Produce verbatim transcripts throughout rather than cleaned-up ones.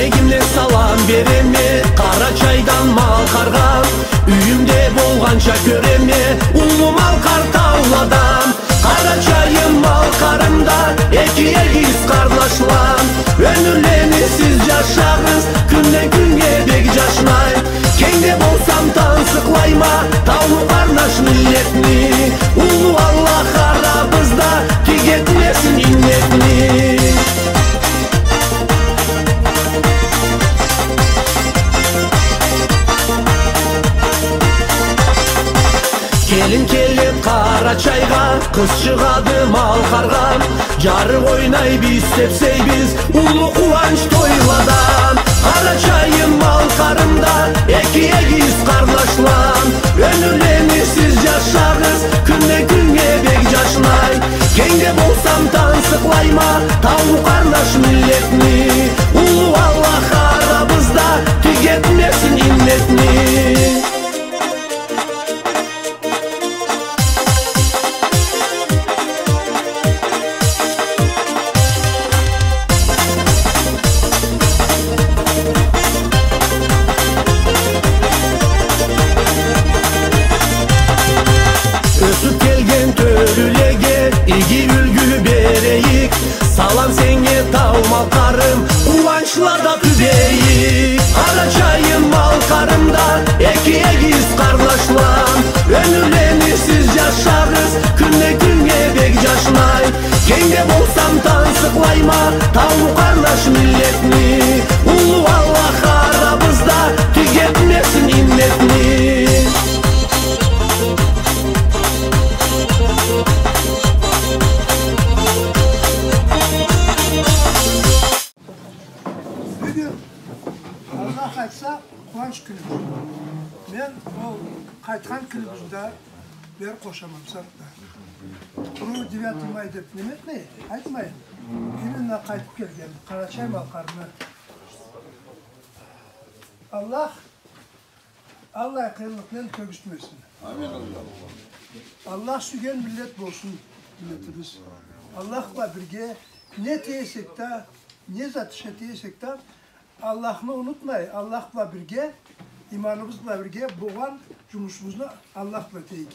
Эгимле салам береме Къарачайдан Малкъаргъа, юйюмде болгъанча кёреме уллу Малкъар тауладан. Къарачайым, Малкъарым да эки эгиз къарнашла. Ёмюрлени сиз джашагъыз кюнден кюннге бек джашнай. Кенгде болсам тансыкълайма таулу къарнаш миллетни. Уллу Аллах арабызда тюгетмесин иннетни. Келин келеди Къарачайгъа, къыз чыгъады Малкъаргъа. Джарыкъ ойнайбыз, тепсейбиз уллу къууанч тойлада. Къарачайым, Малкъарым да эки эгиз къарнашла. Ёмюрлени сиз джашагъыз кюнден кюннге бек джашнай. Кенгде болсам тансыкълайма таулу къарнаш миллетни. Уллу Аллах арабызда тюгетмесин иннетни. Ёсюб келген тёлюлеге иги юлгю берейик. Салам сеннге, тау Малкъарым, къууанчлада тюбейик. Къарачайым, Малкъарым да эки эгиз къарнашла. Ёмюрлени сиз джашагъыз кюнден кюннге бек джашнай. Кенгде болсам тансыкълайма таулу къарнаш миллетни. Уллу Аллах арабызда тюгетмесин иннетни. Бюгюн, Аллах айтса, къууанч кюнюбюз. Мен ол къайтхан кюнюбюзде бир къошама, сагъатда. Бу девятый май деб неме этмей, айтмайын. Именно къайтыб келген Къарачай-Малкъарны Аллах аллай къыйынлыкъдан кёргюзтмесин. Амин, Аллах. Аллах сюйген миллет болсун миллетибиз. Аллах бла бирге не этсек да, не зат иш этсек да, Аллахны унутмай, Аллах бла бирге, иманыбыз бла бирге болгъан джумушубузну Аллах бла этейик.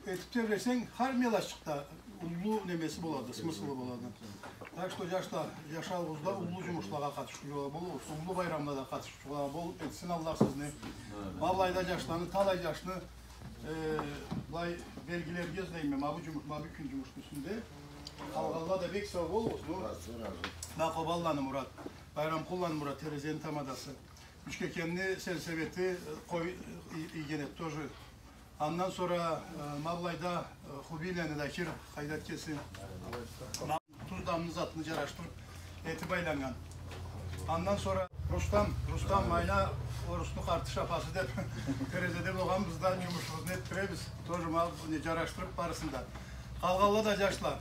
Этиб тебресенг, хар мелашчыкъда уллу немеси болады, смыслы болады. Так что, джашла, джашауугъузда уллу джумушлагъа къатышыучула болугъуз, уллу байрамлада къатышыучула болуб этсин Аллах сизни. Ма былайда джашланы, талай джашны, э, былай белгилерге излейме, ма бу джумуш, ма бу кюн джумушну юсюнде. Къалгъанла да бек сау болугъуз, ну. Ма Къобанланы Мурат, Байрамкъулланы Мурат, Терезени тамадасы. Учкекенни сельсовети, э, къой, э, и-, ийген эди тоже. Андан сора, э, ма былайда, э, Хубийланы Дакир, къайдады кеси. Ма Туздамны затны джарашдырыб этиб айланнган. Андан сора Рустам, Рустам, Майна, орусну къарты шапасы деб, Терезеде болгъанбыз да, джумушубузну этдиребиз. Тоже ма не джарашдырыб барысын да. Къалгъанла да джашла.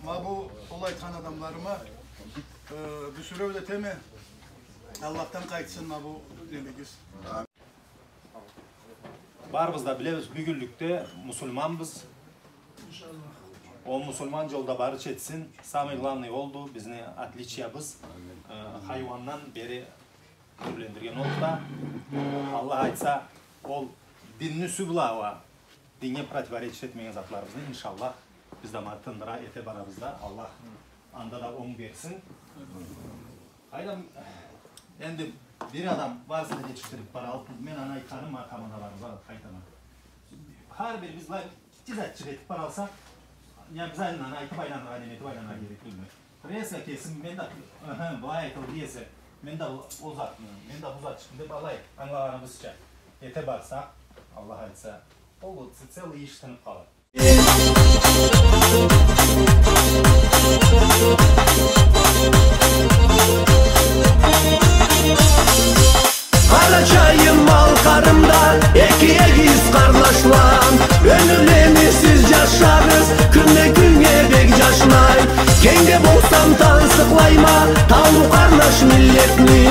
Ма бу ол айтхан адамларыма, э, бир сюреу да этеме. Аллахдан къайтсын ма бу немегиз. Барыбыз да билебиз, бюгюнлюкде мусулманбыз. Ол мусулман джолда барырча этсин. Самый главный олду бизни отличиябыз. Э, хайуандан бери тюрлендирген олду да. Аллах айтса, ол динни юсю бла уа динге противоречить этмеген затларыбызны, иншаллах, биз да ма тындыра эте барабыз да. Аллах анда да онг берсин. Къайдам, энди бир адам барысын да джетишдириб бара алыб, мен аны айтханым, ма тамадаларыбызгъа къайтама. Хар бирибиз былай тез ачыкъ этиб бара алсакъ, не обязательно аны айтыб айланыргъа, неме этиб айланыргъа керек тюлме. Резко кесим, мен да, ыхы, былай айтылды эсе, мен да ол затны, мен да бу зат чыкъды деб алай, ангылагъаныбызча эте барсакъ, Аллах айтса, ол ц-, целый иш тыныб къалады. Къарачайым, Малкъарым да эки эгиз къарнашла. Ёмюрлени сиз джашагъыз кюнден кюннге бек джашнай. Кенгде болсам тансыкълайма таулу къарнаш миллетни.